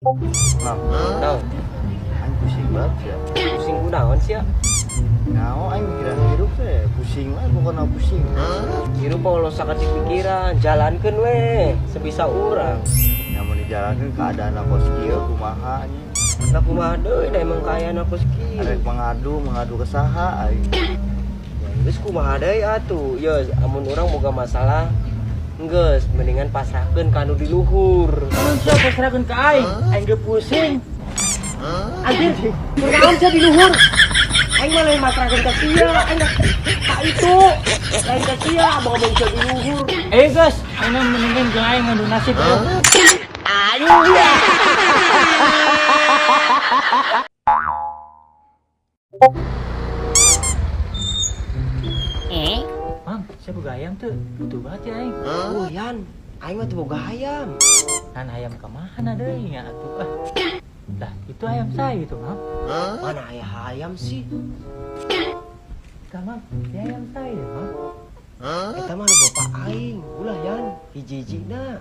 Nah, Naon? Aing pusing banget ya. Pusing kunaon sih ya? Nah, aing mikiran hirup teh pusing lah, pokoknya pusing. Hirup mah sakedik pikiran, jalankeun we sebisa urang. Namun dijalankeun keadaan kos kieu kumaha nya. Lah kumaha deui da emang kaayaan kos kieu. Arek mengadu, mengadu ke saha aing. Ya geus kumaha deui atuh. Ye amun urang boga masalah geus mendingan pasrahkeun ka anu di luhur. Naon sia pasrahkeun ka aing? Aing ge pusing. Anjir, kunaon sia di luhur? Aing mah lain masrahkeun ka sia, aing ka itu. Lain ka sia, abang-abang sia di luhur. Eh guys, aing mah mendingan jeung aing ngadu nasib ayo. Eh? Mang, sia boga ayam tuh, butuh banget ya aing. Oh Yan, aing mah teu boga hayam. Kan ayam ka mana deui nya atuh ah. Lah, itu ayam saya itu, Mang. Mana aya hayam sih? Tah, Mang, ya ayam saya, Mang. Eta mah nu bapak aing, ulah Yan, hiji-hijina.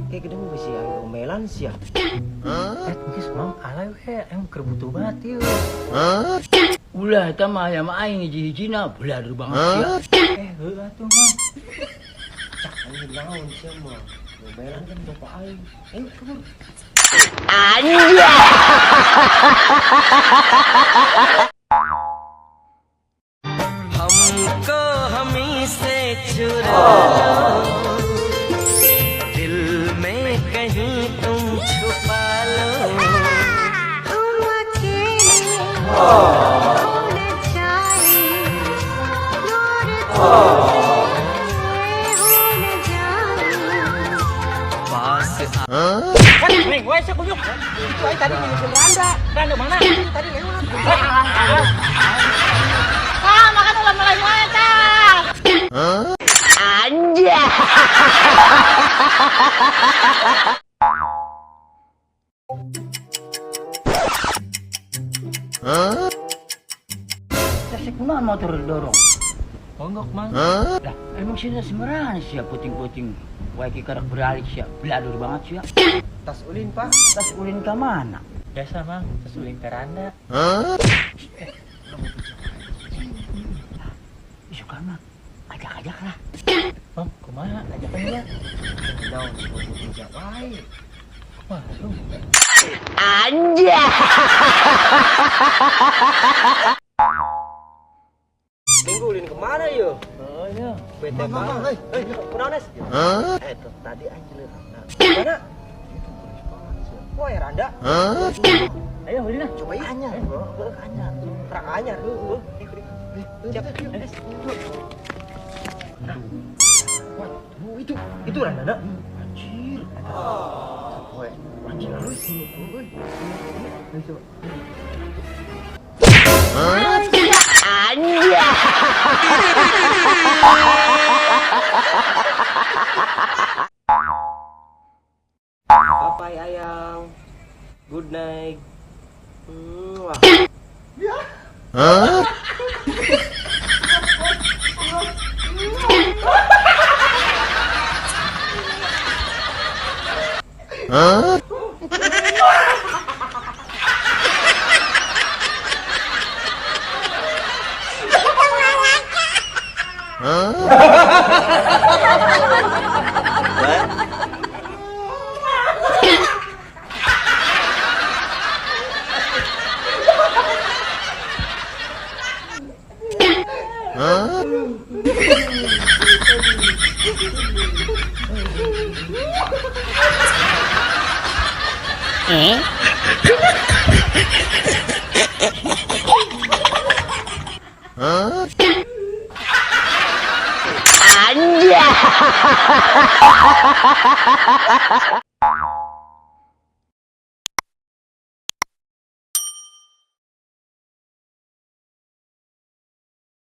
Kayak gede mah bisi aing omelan sia. Eh, geus Mang, alay we, aing keur butuh banget ieu. Ulah eta mah ayam aing hiji-hijina beladur banget sia. Eh, heuh atuh, Mang. Cak aing naon sia mah. Omelan kan bapak aing. Ayo kabur. हमको हमी से चुरा लो दिल में कहीं तुम छुपा लो तुम अकेले हो न जाए दूर तुमसे हो न जाए पास Neng, we sia kunyuk. Itu aing tadi nginjeum Randa. Randa mana? Tadi lewat. Ah, makan ulah mulai wae tah. Teh kunaon motor didorong? Monggok, Mang. Lah, emang sih sembarangan sia puting-puting. Wae ki karek beralik sia, beladur banget sia. Tas ulin, Pak. Tas ulin ka mana? Biasa, Mang, tas ulin ka Randa. Isukan mah ajak-ajak lah. Mang, kumaha? Ajakan heula. Naon sih wae. Wah, lu. Minggu ulin kemana yo? Oh, iya. Bete Mang, mang, banget. hei. Eh, kunaon Nes? Eh, tuh, tadi aing jeung Randa. Mana? Wah, ya Randa. Ayo, ulin ah. Coba yuk. Anyar, bro. Heuh, anyar. Kerak anyar. Heuh, Siap. Wah, itu Randa. Anjir. Poe. Anjir, halus. Ayo coba. Papai ayang. Good night. Wah. Eh?